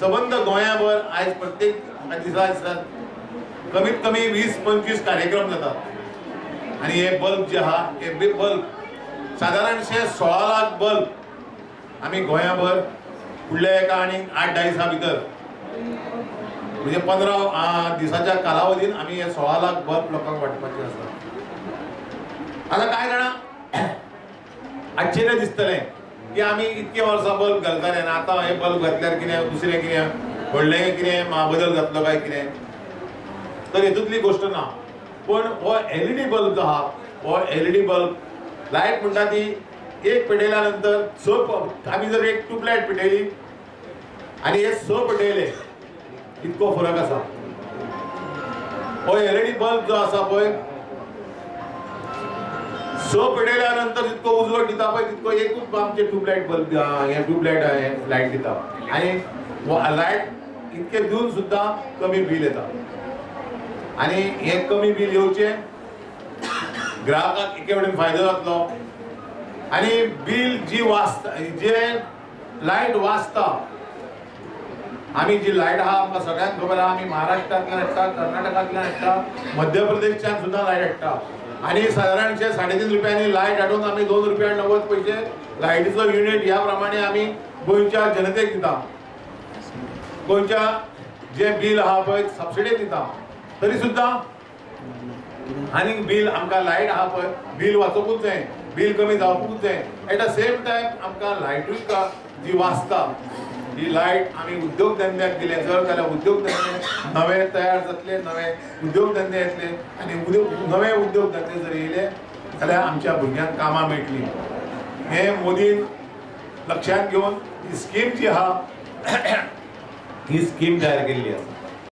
सबंद गोंयाभर आयज प्रत्येक दिसा दिसा कमीत कमी 20-25 कार्यक्रम जातात आनी हे बल्ब जे आहा हे बल्ब सादारणशे 16 लाख बल्ब आमी गोंयाभर फुडल्या एका आनी 8-10 दिसां भितर म्हणजे 15 दिसाच्या कालावधीन आमी हे 16 लाख बल्ब लोकांक वांटपाचे आसा। आतां कांय जाणां आश्चर्य दिसतलें की आमी इतके वर्सां बल्ब घालताले आनी आतां हे बल्ब घातल्यार कितें दुसरें कितें व्हडलें कितें बदल जातलो काय कितें, तर हेतूंतली गोश्ट ना। पण हो एलईडी बल्ब जो आहा हो एलईडी बल्ब लायट म्हणटा ती एक पेटयल्या नंतर 6, आमी जर एक ट्यूबलायट पेटयली आनी हे 6 पेटयले इतको फरक आसा। हो एलईडी बल्ब जो आसा पळय 6 पेटयल्या नंतर जितको उजवाड दिता पळय तितको एकूच आमचे ट्यूबलायट बल्ब हे ट्यूबलायट लायट दिता आनी लायट इतके दिवन सुद्दां कमी बील येता आनी हे कमी बील येवचें ग्राहकाक एके वटेन फायदो जातलो आनी बील जी वाचता जे लायट वाचता आमी जी लायट आहा आमकां सगळ्यांक खबर आहा आमी महाराष्ट्रांतल्यान हाडटा, कर्नाटकांतल्यान हाडटा, मध्य प्रदेशच्यान सुद्दां लायट हाडटा आनी सादारणशे 3.5 रुपयांनी लायट हाडून आमी 2 रुपया 90 पयशे लायटीचो युनीट ह्या प्रमाणे आमी गोंयच्या जनतेक दिता, गोंयच्या जे बील आहा पळय सबसिडी दिता, तरी सुद्दां आनी बील आमकां लायट आहा पळय बील वाचोवपूच जाय, बील कमी जावपूच जाय। एट the same time आमकां लायटूय जी वाचता ही लायट आमी उद्योगधंद्याक दिले जर जाल्यार उद्योगधंदे नवे तयार जातले, नवे उद्योगधंदे येतले आनी नवे उद्योगधंदे जर येयले जाल्यार आमच्या भुरग्यांक कामां मेळटलीं। हें मोदीन लक्षांत घेवन ही स्कीम जी आहा ही स्कीम तयार केल्ली आसा।